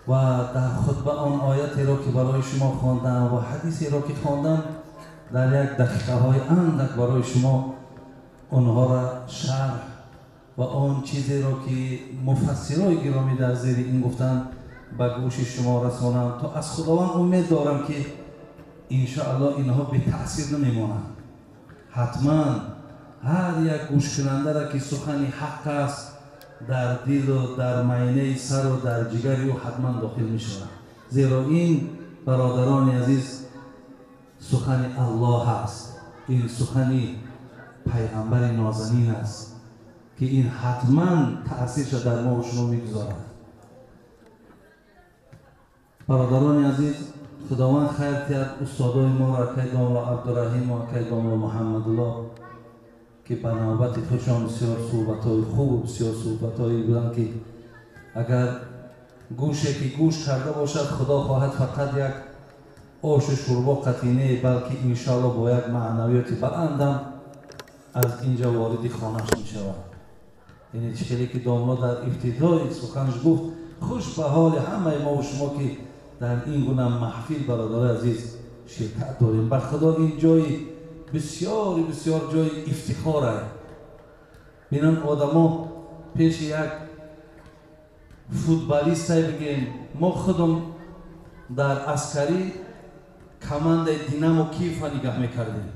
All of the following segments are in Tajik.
و در خطبه آن آیتی را که برای شما خواندم و حدیثی را که خواندم در یک دقیقه های اندک برای شما آنها را شرح و آن چیزی را که مفسرای گرامی در زیر این گفتند به گوش شما رسانم تا از خداوند امید دارم که انشاءالله اینها به تأثیر نمیمانند. حتما هر یک گوش کننده را که سخن حق است در دل و در معینه سر و در جگر او حتما داخل می شود، زیرا این برادران عزیز سخن الله است، این سخن پیغمبر نازنین است که این حتما تأثیرش در ما و شما میگذارد. برادران عزیز، خداوند خیر تیاد استادای ما را، که داملا عبدالرحیم و که داملا محمدالله، که به نوبت خودشان بسیار صحبت‌های خوب، بسیار صحبت‌هایی بودند که اگر گوشه که گوش کرده باشد خدا خواهد فقط یک آش شوربا قطینه، بلکه انشاءالله با یک معنویت بلندم از اینجا وارد خانهش می شود. یعنی چیزی که داملا در ابتدای سخنش گفت، خوش به حال همه ما و شما که در این گونه محفل برادرای عزیز شرکت داریم. بر خدا این جای بسیار بسیار جای افتخاره. بینن آدما پیش یک فوتبالیست بگیم، ما خودم در عسکری командаи Динамо Киев نگاه میکردیم،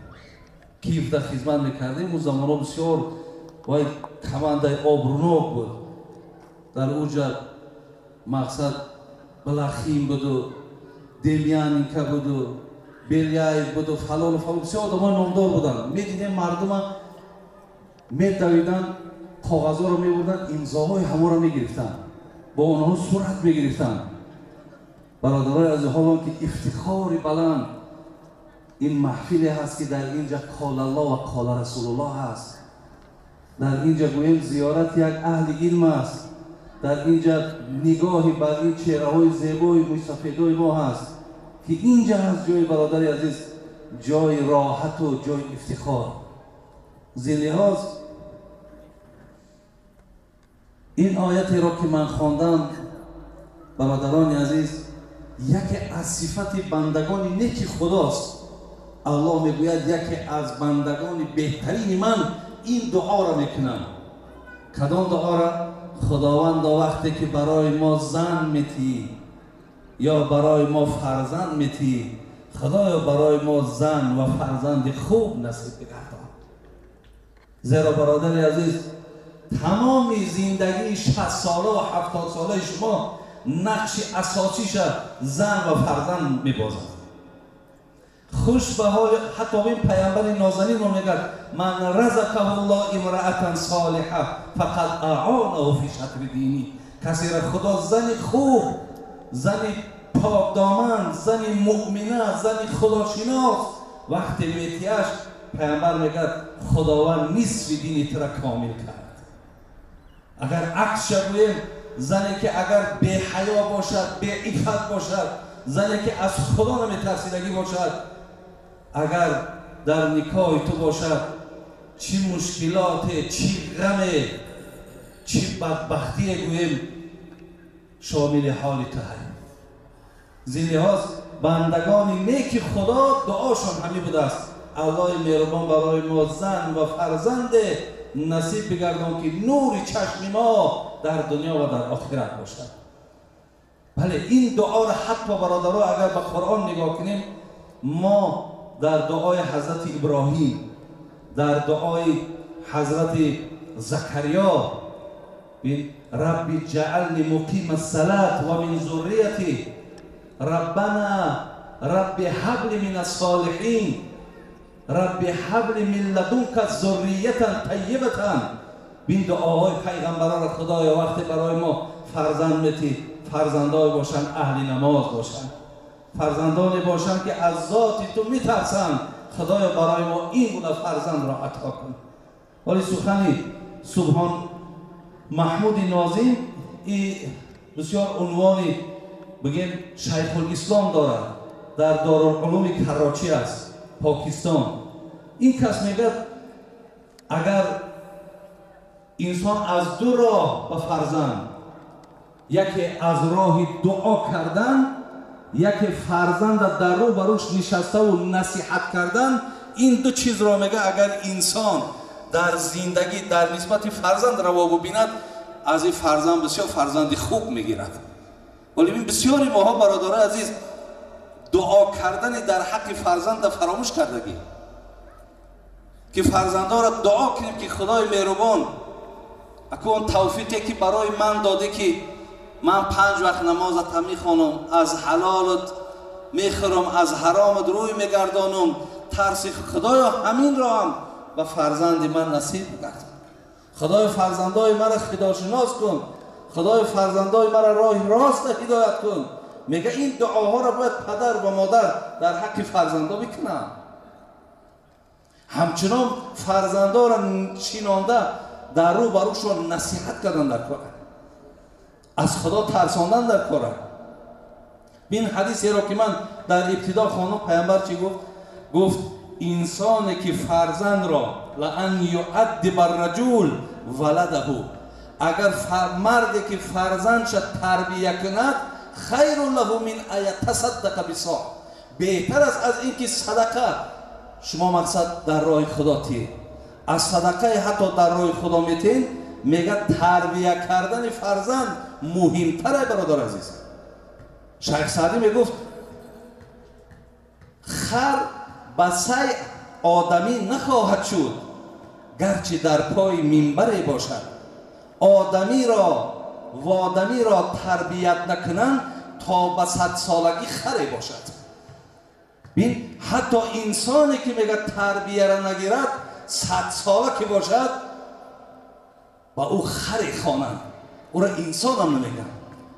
کیف در خدمت میکردیم. اون زمانا بسیار وای командаи обрӯнок буд. Дар уҷа мақсад Блахин буду, Демьяненко буду, Беляев буду, фалон фалон, бисёр одамои номдор буданд. Медидем мардума медавиданд, коғазҳоро мебурданд, имзоҳои ҳаморо мегирифтанд, бо онҳо сурат мегирифтанд. Бародарои азиз, ҳолон ки ифтихори баланд ин маҳфиле ҳаст ки дар инҷа қол Аллоҳ ва қол Расулуллоҳ ҳаст, дар инҷа гӯем зиёрати як аҳли илм аст, дар инҷа нигоҳи бар ин чеҳраҳои зебои мӯйсафедои мо ҳаст ки инҷа ҳаст ҷои бародари азиз, ҷои роҳату ҷои ифтихор. Зин лиҳоз ин оятеро ки ман хондам, бародарони азиз, яке аз сифати бандагони неки худост. Аллоҳ мегӯяд яке аз бандагони беҳтарини ман ин дуоро мекунам. Кадом дуоро? Худовандо, вақте ки барои мо зан метиҳӣ ё барои мо фарзанд метиҳӣ, худоё барои мо зан ва фарзанди хуб насиб бигардон. Зеро бародари азиз, тамоми зиндагии 60 сола ва 70 солаи шумо нақши асосиша зан ва фарзанд мебозад. Хуш ба ҳоли ҳатто ин паямбари нозанинро мегӯяд: ман разақаҳуллоҳ имраатан солиҳа фақад аъонаҳу фи шатри дини. Касеро худо зани хуб, зани покдоман, зани муъмина, зани худошинос вақте метиҳаш, паямбар мегӯяд худованд нисфи дини тура комил кард. Агар аксша гӯем, зане ки агар беҳаё бошад, беиффат бошад, зане ки аз худо наметарсидагӣ бошад, агар дар никоҳи ту бошад, чӣ мушкилоте, чӣ ғаме, чӣ бадбахтие гӯем шомили ҳоли ту ҳай. Зин лиҳоз бандагони неки худо дуошон ҳамин будааст: Аллоҳи меҳрубон барои мо зан ва фарзанде насиб бигардон ки нури чашми мо дар дунё ва дар охират бошад. Бале, ин дуоро ҳатто бародаро агар ба Қуръон нигоҳ кунем, мо дар дуои ҳазрати Иброҳим, дар дуои ҳазрати Закариё, рабби ҷаални муқима ссалат ва мин зуррияти, раббана рабби ҳабли мин ассолиҳин, рабби ҳабли мин ладунка зурриятан таййибатан. Бин дуоҳои пайғамбаронро худоё вақте барои мо фарзанд метӣ, фарзандон бошанд аҳли намоз бошанд, фарзандоне бошанд ки аз зоти ту метарсанд. Худоё барои мо ин гуна фарзандро ато кун. Вале сухани Субҳон Маҳмуди Нозим и бисёр унвони бигем Шайхулислом дорад, дар Дорулулуми Карочи аст, Покистон. Ин кас мегӯяд агар инсон аз ду роҳ ба фарзанд, яке аз роҳи дуо кардан, яке фарзанда дар рӯ ба рӯш нишаставу насиҳат кардан, ин ду чизро мегӯяд агар инсон дар зиндагӣ дар нисбати фарзанд раво бубинад, аз ин фарзанд бисёр фарзанди хуб мегирад. Вале ин бисёри моҳо бародарои азиз дуо кардани дар ҳаққи фарзанда фаромӯш кардагӣ, ки фарзандонро дуо кунем ки Худои меҳрубон аку он тавфиқе ки барои ман додӣ ки ман 5 вақт намозата мехонам, аз ҳалолат мехӯрам, аз ҳаромат рӯй мегардонам, тарси Худоё ҳаминро ҳам ба фарзанди ман насиб гардон. Худои фарзандои маро худошинос кун, Худои фарзандои маро роҳи роста ҳидоят кун. Мега ин дуоҳоро бояд падар ва модар дар ҳаққи фарзандо бикунанд. Ҳамчунон фарзандоро шинонда дар рӯ ба рӯшон насиҳат кардан дар кор, аз Худо тарсондан дар кора. Бин ҳадисеро ки ман дар ибтидо хондам, паямбар чӣ гуфт? Гуфт инсоне ки фарзандро лаан юаддиба арраҷул валадаҳу, агар марде ки фарзандша тарбия кунад, хайрун лаҳу мин ан ятасаддақа бисоъ, беҳтар аст аз ин ки садақа. Шумо мақсад дар роҳи Худо тиед, аз садақаи ҳатто дар роҳи Худо метиҳед, мега тарбия кардани фарзанд муҳимтар ай бародар азиз. Шайх Саъдӣ мегуфт хар ба сай одамӣ нахоҳад шуд, гарчи дар пои минбаре бошад. Одамиро водамиро тарбият накунанд то ба 100 солагӣ харе бошад. Бин, ҳатто инсоне ки мега тарбияро нагирад, 100 сола ки бошад, ба ӯ харе хонанд, ӯро инсонам намегӯянд.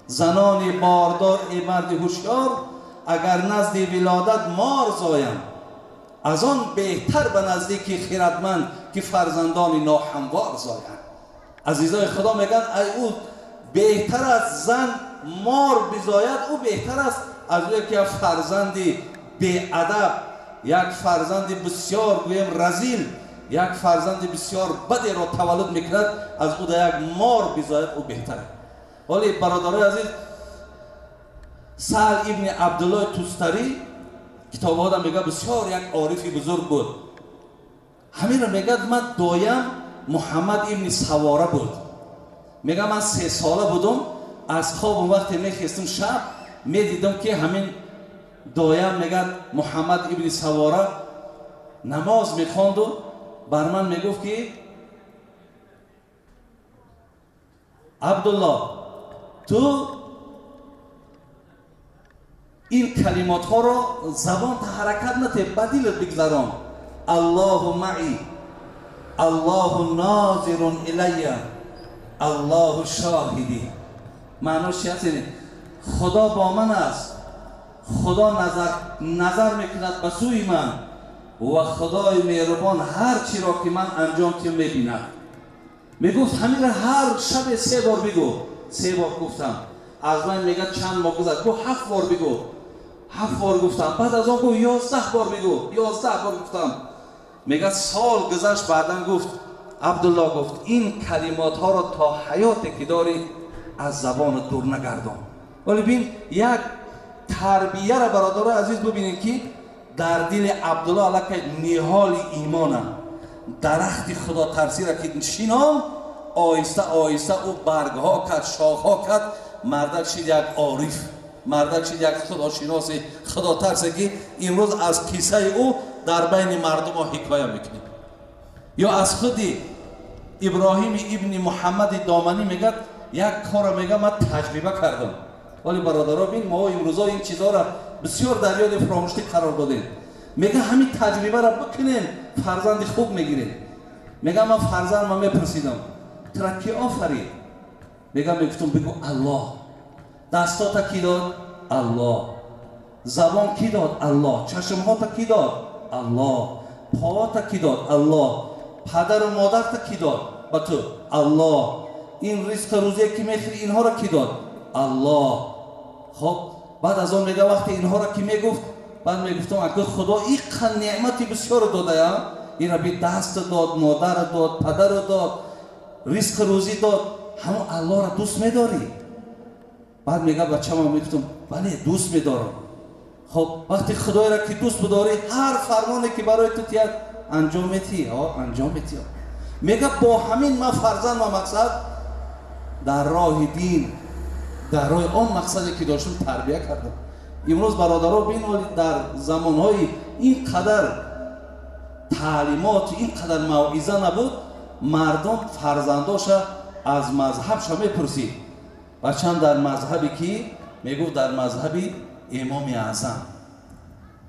Занони бордор, э марди ҳушёр, агар назди вилодат мор зоянд, аз он беҳтар ба наздики хирадманд ки фарзандони ноҳамвор зоянд. Азизои Худо мегӯянд ай ӯ беҳтар аст зан мор бизояд, ӯ беҳтар аст аз ӯ ки як фарзанди беадаб, як фарзанди бисёр гӯем разил, як фарзанди бисёр бадеро таваллуд мекунад, аз ӯ да як мор бизояд, ӯ беҳтар. Вале бародарои азиз, Саҳл ибни Абдуллои Тустарӣ китобҳода мегӯяд бисёр як орифи бузург буд. Ҳаминро мегӯяд ман доям Муҳаммад ибни Савора буд. Мегӯяд ман 3 сола будум, аз хобам вақте мехестам шаб медидам ки ҳамин доям мегӯяд Муҳаммад ибни Савора намоз мехонду бар ман мегуфт ки Абдулло, ту ин калимотҳоро забонта ҳаракат нате, ба дилат бигзарон. Аллоҳу маи, Аллоҳу нозирун илайя, Аллоҳу шоҳидӣ. Маънош чи аст? Худо бо ман аст, Худо назар мекунад ба сӯи ман ва Худои меҳрубон ҳар чиро ки ман анҷом тиям мебинад. Мегуфт ҳаминро ҳар шабе 3 бор бигӯ. 3 бор гуфтам. Аз ман мегӯяд чанд моҳ гузашт, гуфт 7 бор бигӯ. 7 бор гуфтам. Баъд аз он гуфт 11 бор бигӯ. 11 бор гуфтам. Мегӯяд сол гузашт, баъдан гуфт Абдулло, гуфт ин калимотҳоро то ҳаёте ки дорӣ аз забонат дур нагардон. Вале бин як тарбияро бародарои азиз бибинед ки дар дили Абдулло аллакай ниҳоли имона, дарахти худотарсиро ки шинон, оҳиста оҳиста ӯ баргҳо кард, шохҳо кард, мардак шид як ориф, мардак шид як худошиноси худотарсе ки имрӯз аз қиссаи ӯ дар байни мардумҳо ҳикоя мекунем. Ё аз худи Иброҳими ибни Муҳаммади Доманӣ мегӯяд як корро мегӯяд ман таҷриба кардам. Вале бародаро бин, мо имрӯзо ин чизҳоро бисёр дар ёди фаромӯштӣ қарор додем. Мегӯяд ҳамин таҷрибаро бикунем, фарзанди хуб мегирем. Мегӯяд ман фарзандма мепурсидам, тура ки офарид? Мегам, мегуфтам, бигӯ Аллоҳ. Дастота кӣ дод? Аллоҳ. Забон кӣ дод? Аллоҳ. Чашмҳота кӣ дод? Аллоҳ. Поата кӣ дод? Аллоҳ. Падару модарта кӣ дод ба ту? Аллоҳ. Ин ризқу рӯзие ки мехӯри, инҳоро кӣ дод? Аллоҳ. Хоб, баъд аз он мега, вақте инҳоро ки мегуфт, баъд мегуфтам, ака, Худо иққа неъмати бисёро додая, ира би даст дод, модар дод, падару дод, ризқу рӯзӣ дод, ҳамон Аллоҳро дӯст медорӣ? Баъд мега, бачама, мегуфтам, бале, дӯст медорам. Хоб, вақте Худоеро ки дӯст бидорӣ, ҳар фармоне ки барои ту тиҳад, анҷом метиҳӣ, анҷом метиҳӣ. Мега, бо ҳамин ман фарзанд ва мақсад дар роҳи дин, дар роҳи он мақсаде ки доштам, тарбия кардам. Имрӯз, бародаро, бинолед, дар замонҳои ин қадар таълимот, ин қадар мавъиза набуд, мардум фарзандоша аз мазҳабша мепурсид. Бачам, дар мазҳаби кӣ? Мегуфт, дар мазҳаби Имоми Аъзам,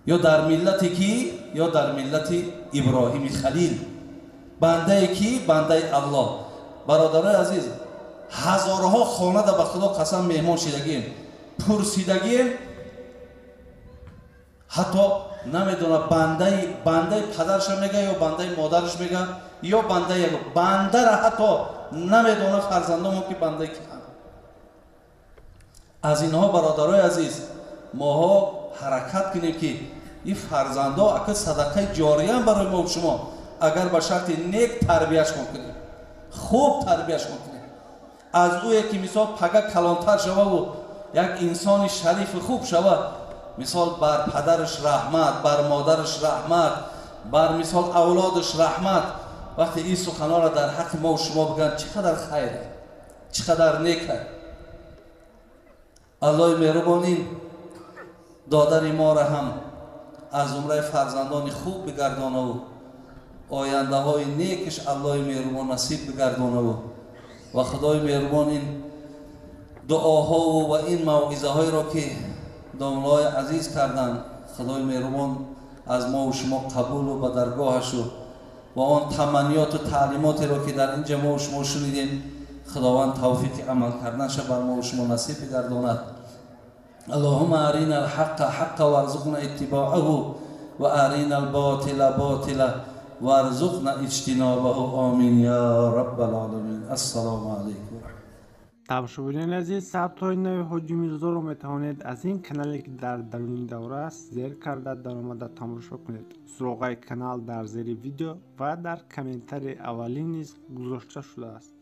ё дар миллати кӣ? Ё дар миллати Иброҳими Халил. Бандаи кӣ? Бандаи Аллоҳ. Бародарои азиз, ҳазорҳо хонада, ба Худо қасам, меҳмон шидагием, пурсидагием, ҳатто намедона бандаи падарша мега ё бандаи модараш мега, ё бандаи бандара ҳатто намедона фарзандомо ки бандаи ки. Аз инҳо, бародарои азиз, моҳо ҳаракат кунем, ки ин фарзандо ака садақаи ҷориям барои мо шумо, агар ба шарти нек тарбияшон кунем, хуб тарбияшон кунем, аз ӯе ки мисол пага калонтар шававу як инсони шарифи хуб шава, мисол, бар падараш раҳмат, бар модараш раҳмат, бар мисол авлодаш раҳмат. Вақте ин суханҳоро дар ҳаққи мо шумо бигӯянд, чӣ қадар хайре, чӣ қадар нека. Аллоҳи меҳрубон ин додари моро ҳам аз зумраи фарзандони хуб бигардонаву ояндаҳои некиш Аллоҳи меҳрубон насиб бигардонаву ва Худои меҳрубон ин дуоҳову ва ин мавъизаҳоеро ки домлаҳои азиз карданд, Худои меҳрубон аз мову шумо қабулу ба даргоҳашу ва он таманниёту таълимотеро ки дар ин ҷа мову шумо шунидем, Худованд тавфиқи амал карданша бар мову шумо насиб бигардонад. اللهم أرنا الحق حقا وارزقنا اتباعه وأرنا الباطل باطلا وارزقنا اجتنابه، آمين يا رب العالمين. السلام عليكم. Тамошобинони азиз, сабтҳои нави Ҳоҷи Мирзоро метавонед аз ин канале, ки дар даруни давра аст, зер карда даромада тамошо кунед. Суроғаи канал дар зери видео ва дар комментарии аввалин низ гузошта шудааст.